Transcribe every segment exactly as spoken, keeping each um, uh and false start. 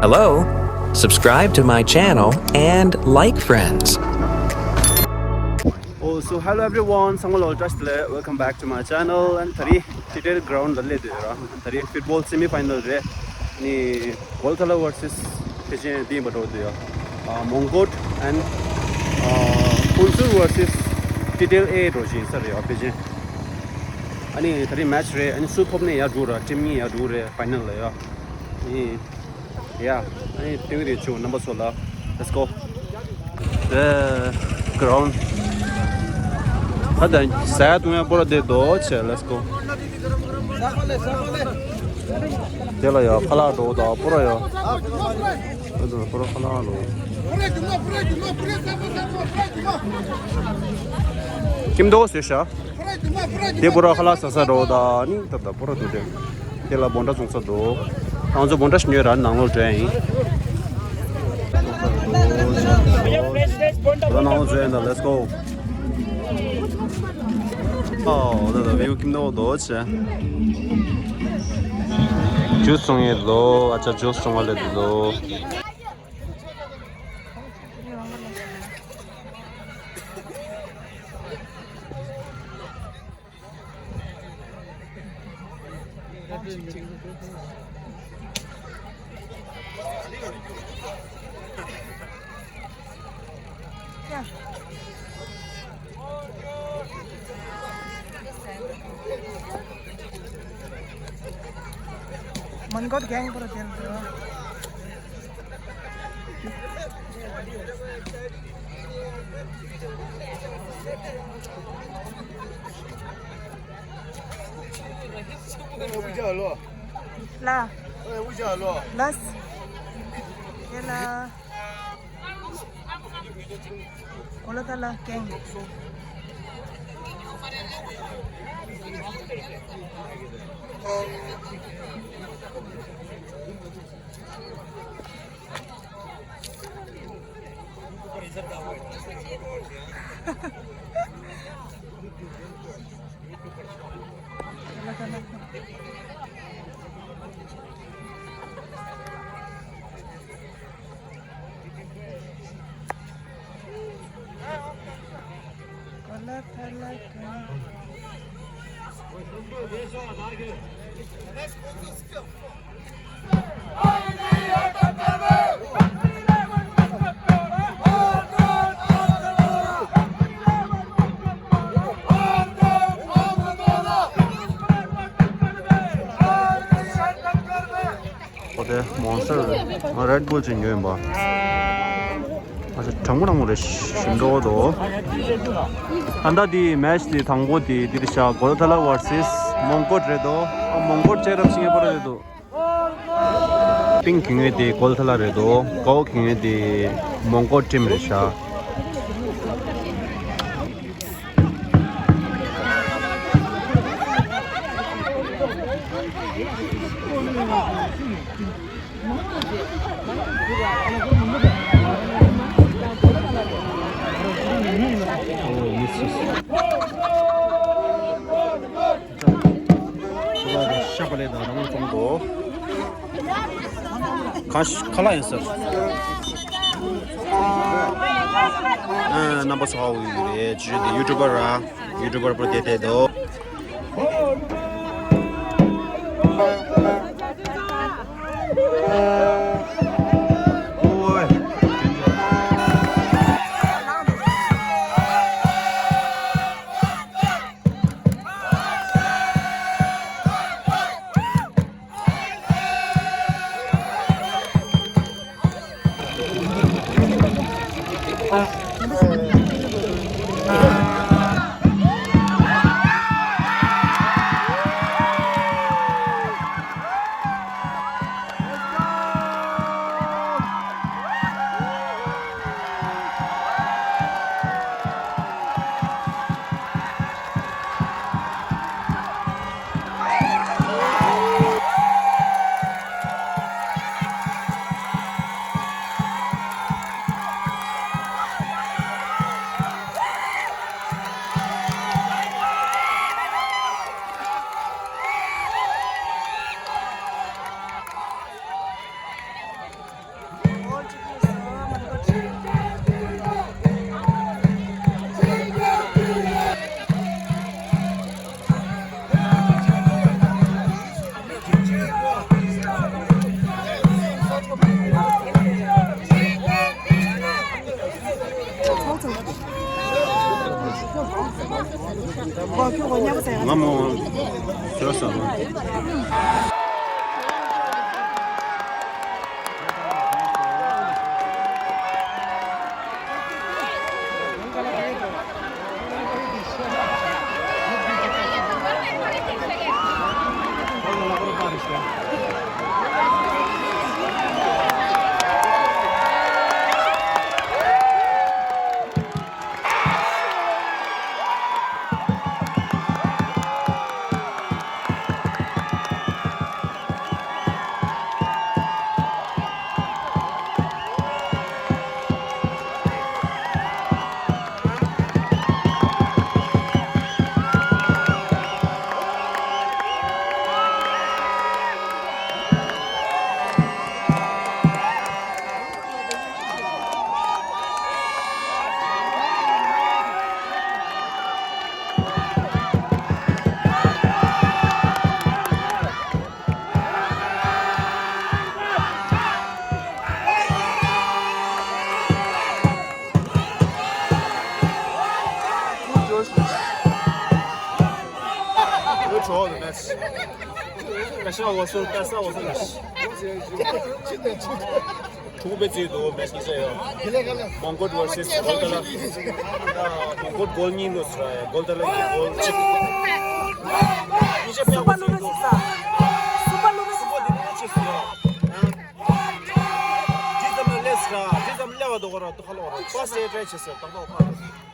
Hello, subscribe to my channel and like friends. Oh, so hello everyone. Sangol all trust le. Welcome back to my channel. And tari detail ground le de ra. Tari football semi final re. Ni Golthala versus Pechen di ba do de. Uh, Mongkot and uh, Unsur versus T T L A do jin sa re Pechen. Ani tari match re. Ani su thop ne ya du ra. Team ni ya du re final le ya. Ni Yeah, I think they show number sola. Let's go. The ground. Ada saya tu yang pura de do che. Let's go. Dela ya khala do da pura ya. Ada pura khala do. Kim do se sha. དེ་པུ་ར་ཁ་ལག་ཟ་ས་འགྲོ་ད་ནི་ད་ད་པུ་ར་འདུག་དེ། དེ་ལ་བོན་ཁྲ་བཙོང་ས་འདུག་ང་ཚོ་བོན་ཁྲ་ཉོས་ར་ནང་ལོགས་འགྲོ་ཡ་ཡིན། ད་ནང་ལོགས་འགྲོ་ཡ་ཡིན་ད། Let's go. ཨོ་ད་ད་བེའུ་ཁྱིམ་ནང་འདུག་ཆེ། ཇུས་བཙོང་ཡས་འདུག་ཨ་ཅག་ཇུས་བཙོང་བ་ལས་འདུག Mongkot gang pura tel tu. ལ། ལ། ཡ་ལ། གོ་ལ་ད་ལ་ཀེང་། ཨོ་དེ་མོན་སི་ཊར་རེད། ང་རེད་བུལ་ཅིག་ཉོས་ཡིན་པ། ཨ་ཅེ་གྲང་མོ་གྲང་མོ་རེད་ཤིམ་འགྲོ་འདུག་ཨ་ད་དེ་མེ་ཆི་དེ་དང་པོ་དེ་དེ་དེ་ཤ་གོ་ཐ་ལ་ཝར་སིས་མོན་གོ་རེད་དོ། ཨ་མོན་གོ་ཅེ་རབ་ཤིང་ཡེ་པ་རེད་དོ། པིང་གི་ངོས་དེ་གོ་ཐ་ལ་རེད་དོ། གའོ་གི་ངོས་དེ་མོན་གོ་ཊིམ་རེད་ཤག་ཤ་པ་ལེ་དང་རང་ཚོང་དོ། ཁ་ཁ་ལག་ཡིན་ཟེར། ཨ་རྣམ་པ་ཚོ་ཧ་གོ་གི་རེད། ཇུ་དེ་ཡུ་ཊུབ་པར་ར། ཡུ་ཊུབ་པར་པོ་དེ་དེ་དོ། ང་མོ་ཁྱོད་སོང་། Good draw the match. Kasha was so, Kasha was so nice. ཐུག་པའི་རྩིས་འདུག་མེ་སི་ཀི་ཡོད། མོང་གོལ་བར་སེ་སི་གོལ་ཏ་ལ། མོང་གོལ་གོལ་གཉིས་ལོས་ར་གོལ་ཏ་ལ་གོལ་གཅིག་སུ་པ་ལུ་མེ་སི་ས། སུ་པ་ལུ་མེ་སི་ས། འདི་ཙམ་ལ་སླེབས་ར་འདི་ཙམ་སླེབས་པ་འདུག་གོ་ར་འདུག་ཁ་ལོ་ར་པ་སེ་ཏྲེ་ཆེ་སེ་ཏག་ཏག་ཁ།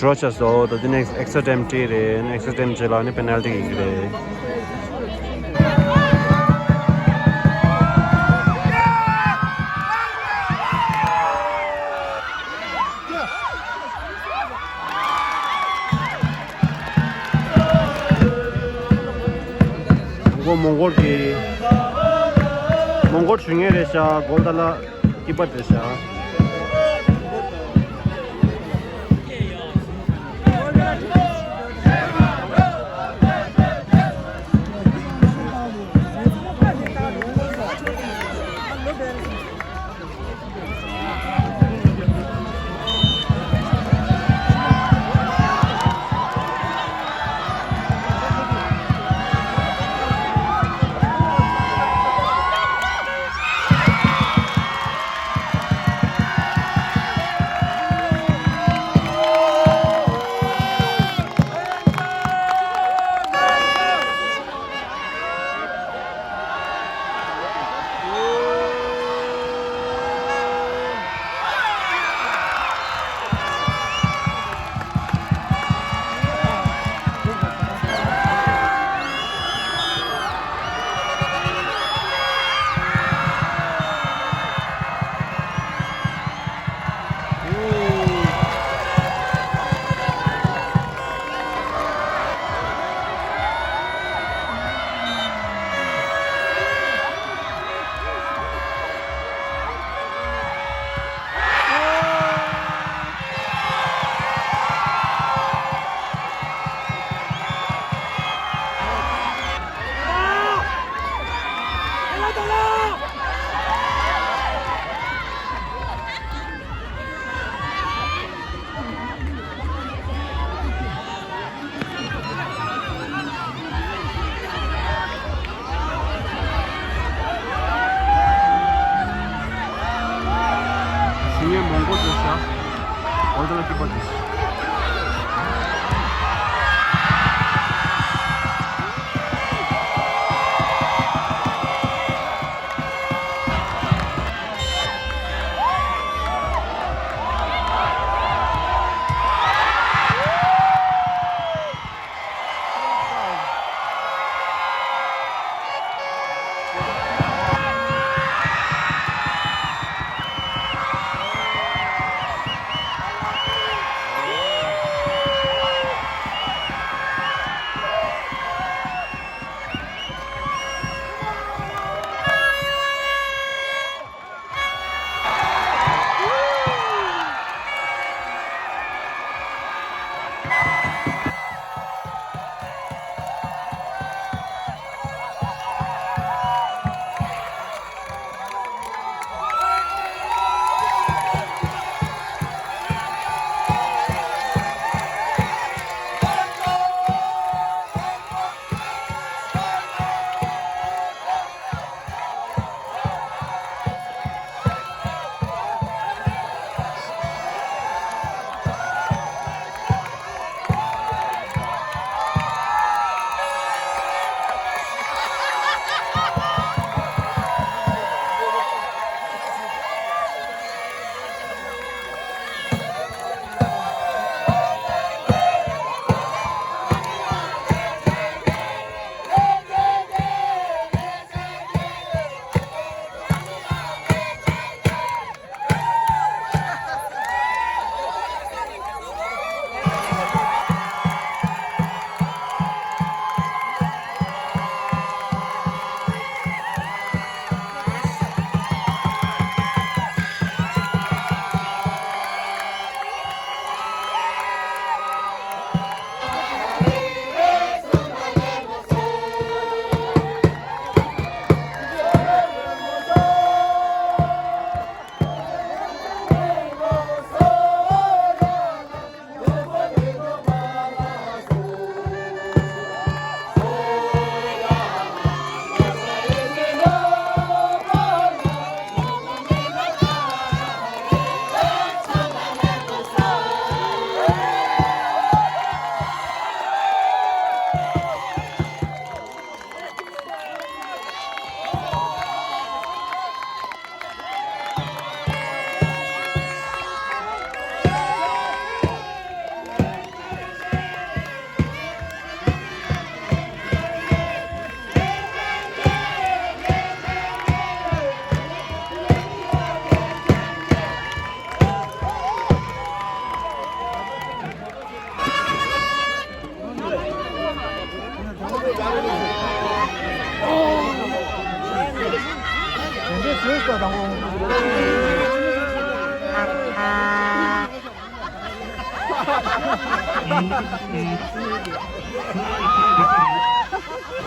Draw ཆགས་སོང་། ད་དེ་ནས་extra time བྲིས་རེད། extra time རྗེས་ལ་ནི་penalty ཡིན་གྱི་རེད། མོང་གོལ་མོང་གོལ་གྱི་མོང་གོལ་ཞུ་མཁན་རེད་ཤག་གོལ་ཏ་ལ་ཀི་པར་རེད་ཤག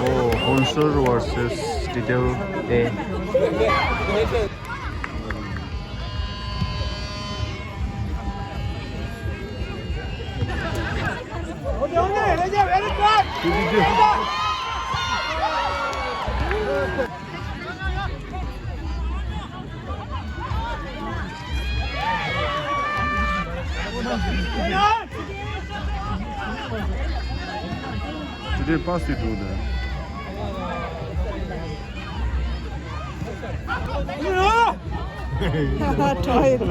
Oh, Honsur versus Detail A. Today pass it through there. Try it.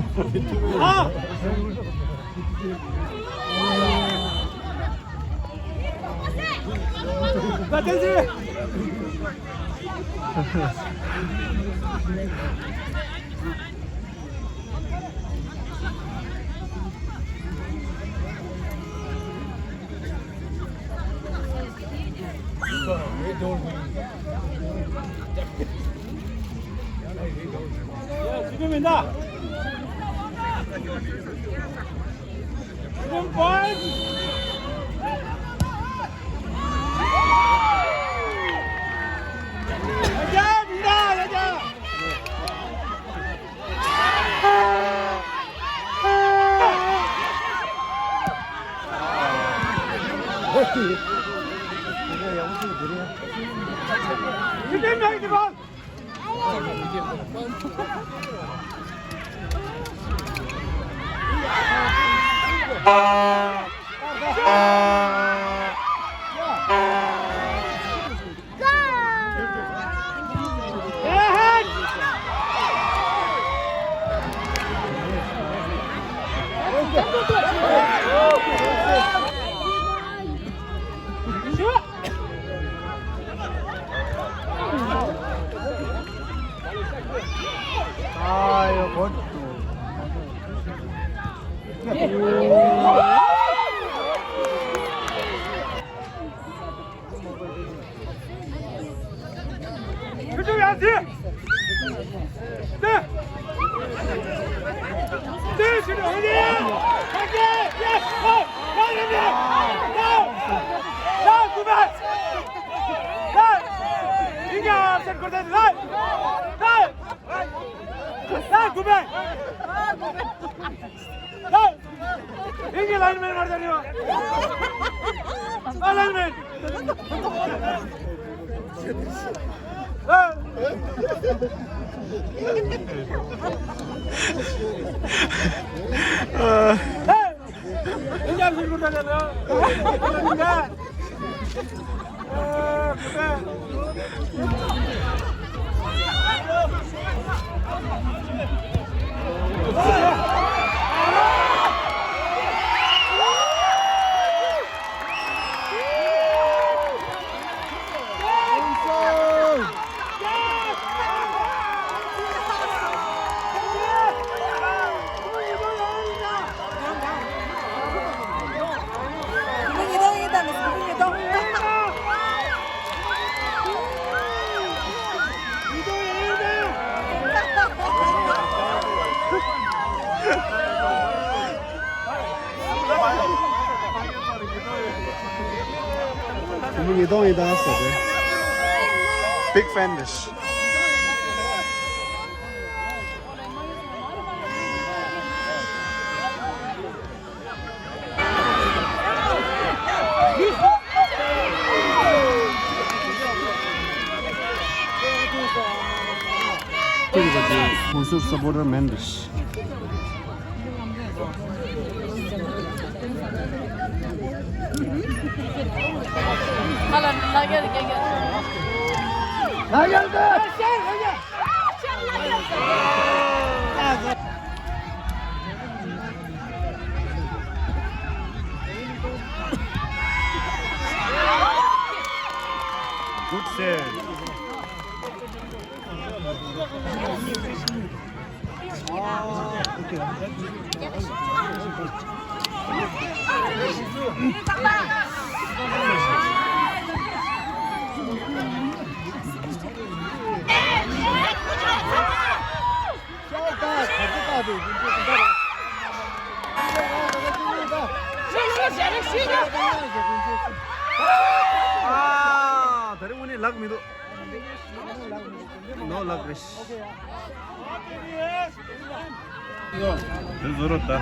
Ring alignment मार देनी हो। Alignment। ཉིས་སྟོང་ཡིན་ད་ཟེར་ཏེ། Big fan རེད། སྤོན་སར་སཔོར་ཊར་མེན་རེད། Good save. ལག་མི་འདུག་ནོ་ལག་རེད། དེ་བཟོ་རོགས་ད།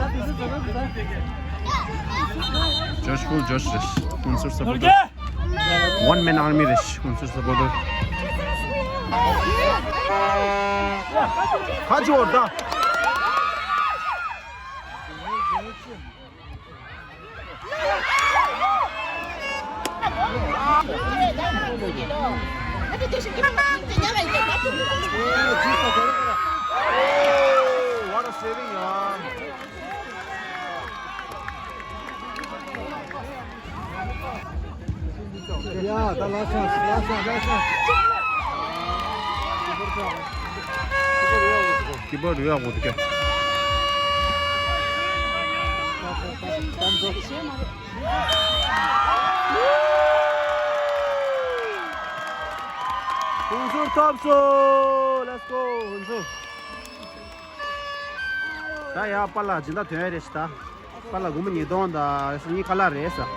ཇོཤ་ཧུལ་ཇོཤ་རེད། ཧུན་སུར་སབ་པོར་ཊར། One man army རེད། ཧུན་སུར་སབ་པོར་ཊར། ཁ་ཅིག་འོར་ད། What a saving, ཡ། ཡ། ད་ལ་ཤ་ལ་ཤ་ལ་ཤ། ཀི་པར་རེད་ཡ། གོ་ཐུག་གི། ཧུན་སུར་ཐོབ་སོང་། Let's go ཧུན་སུར། ད་ཡ་པཱ་ལགས་སྦྱིན་བདག་ཐོན་ཡ་རེད་ཤི་ད། པཱ་ལགས་སྒོར་མོ་ཉིས་སྟོང་དང་སང་ཉིན་ཁ་ལག་རེད་ཟེར།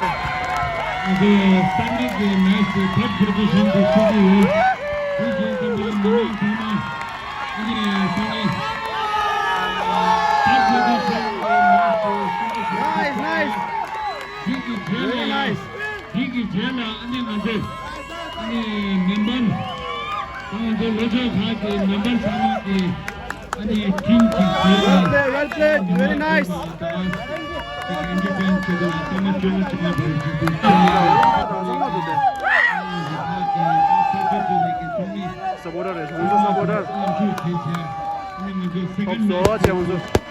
ཨ་ཙི། སང་ཉིན་གྱི་མེ་ཆི་ཐར་པོ་ཛི་ཤན་དུ་ཚུད་ཀྱི་ཡོད། དེ་རྗེས་དེ་འདྲ་མི་མང་ཚང་མ་ཨ་ཙི་སང་ཉིན་ཐར་པོ་ཛི་ཤན་གྱི་མེ་ཆི་ཚུད་ཀྱི་ཡོད། Nice, nice. དེ་གི་རྗེས་ལ་Very nice. དེ་གི་རྗེས་ལ་ཨ་ནི་ང་ཚོས་ཨ་ནི་མེམ་བར་ང་ཚོ་ལྷོ་ཕྱོགས་ཁག་གི་མེམ་བར་ཚང་མ་གི་ཨ་ནི་ཁྲིམས་ཀྱི་རྗེས་ལ། Well played, well played, very nice. སབ་པོར་ཊར་རེད། ཧུན་སུར་སབ་པོར་ཊར། ཐོབ་སོང་ཅེ་ཧུན་སུར།